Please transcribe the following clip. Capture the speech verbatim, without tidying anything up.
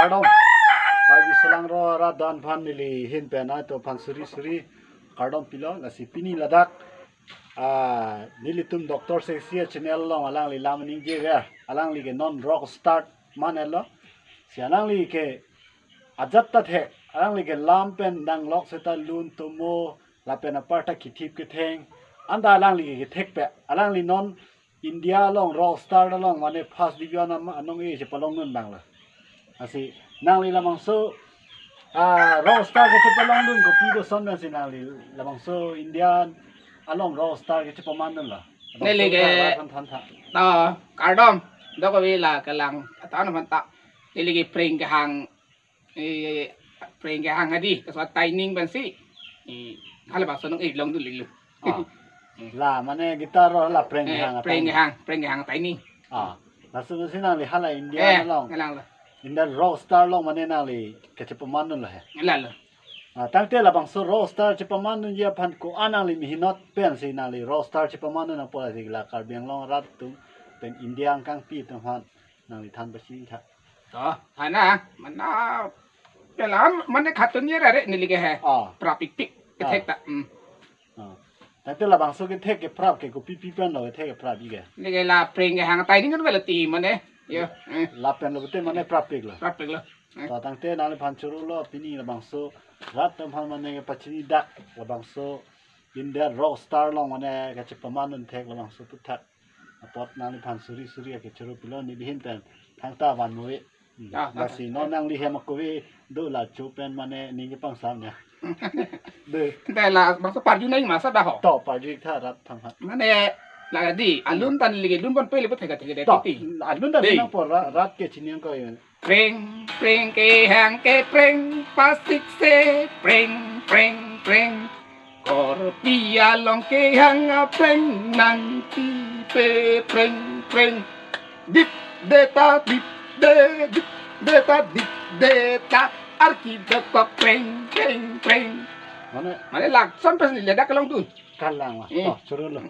Kardom. Karbi Solang Rong Arat do-an aphan neli ahin pen atum aphan suri suri kardom pilo, lasi pini ladak, ah, nelitum Doctor Sexy a-channel along alangli lam ningjever, alangli ke non rock star man-etlo. Si alangli ke ajat ta thek, alangli ke lam pen nanglok seta lun tomo, lapen apar ta kithip ketheng, anta alangli ke kethekpet, alangli non India along rock star along mane first division am-, anong-e chepalongdun abanglo. Lasi nangli labangso, ah, rock star kechepalongdun kopi koson pensi nangli labangso India along rock star kechepamandunlo? Labangso neli ke, than than tha. To, kardom, dokave la kelang atan aphan ta. Neli ke Preng Kehang, eh, Preng Kehang adi, kaso Taining pensi. Eh, halabangso anong-e longdun lilo. Ah. La mane guitar ro la Preng, eh, Kehang Preng Taining. Kehang, Preng Kehang Taining. Ah. Laso si nangli hala India, eh, along, alanglo. India rock star along mane nangli kechepamandunlo he? Lalo. Ah, tangte labangso rock star chepamandunji aphan ko-an nangli mehenot pensi nangli rock star chepamandun nangpo, lasi la Karbi Anglong arat atum pen India angkangpi atum aphan nangli than pachini tha. To, hana, mana, kelam, mane khatun ye rare neli ke he. Ah. Prapikpik, kethek, ah, ta. Hmm. Ah. Tangte labangso kethek keprap ke kopi pi penlo kethek keprapji ke? Neli ke la Preng Kehang Taining kan velo ti mane. Yo, eh. Lapen lo pute mane prapiklo. Prapiklo. Eh. To tangte nangliphan chorolo pini labangso rat atum aphan mane pachinidak labangso India rock star along mane kechepamandun thek labangso aphuthak. Apot nangliphan suri suri akechoro pilo, neli ahin pen thangta van muve. Hmm. Ah, ah. Lasi non nangli hem akove do la cho pen mane ning kepangsam ya. Do. Te labangso parju nang masa dah ho. To parju tha rat thang ha. Mane la di, alun ta neli ke lun ponpe le pute ka thek de. To, titi. Alun ta, dei, nangpo ra-, rat ke chini ang ko yun. Preng, preng, kehang kepreng, pasik se, preng, preng, preng. Korpi along kehang apreng, nangpipe preng, preng. Dip de ta, dip de, dip de ta, dip de ta. Arki dokok preng, preng, preng. Mane? Mane lason pensi ledak kelongdun. Kalang lah. Hmm. To, chorolo.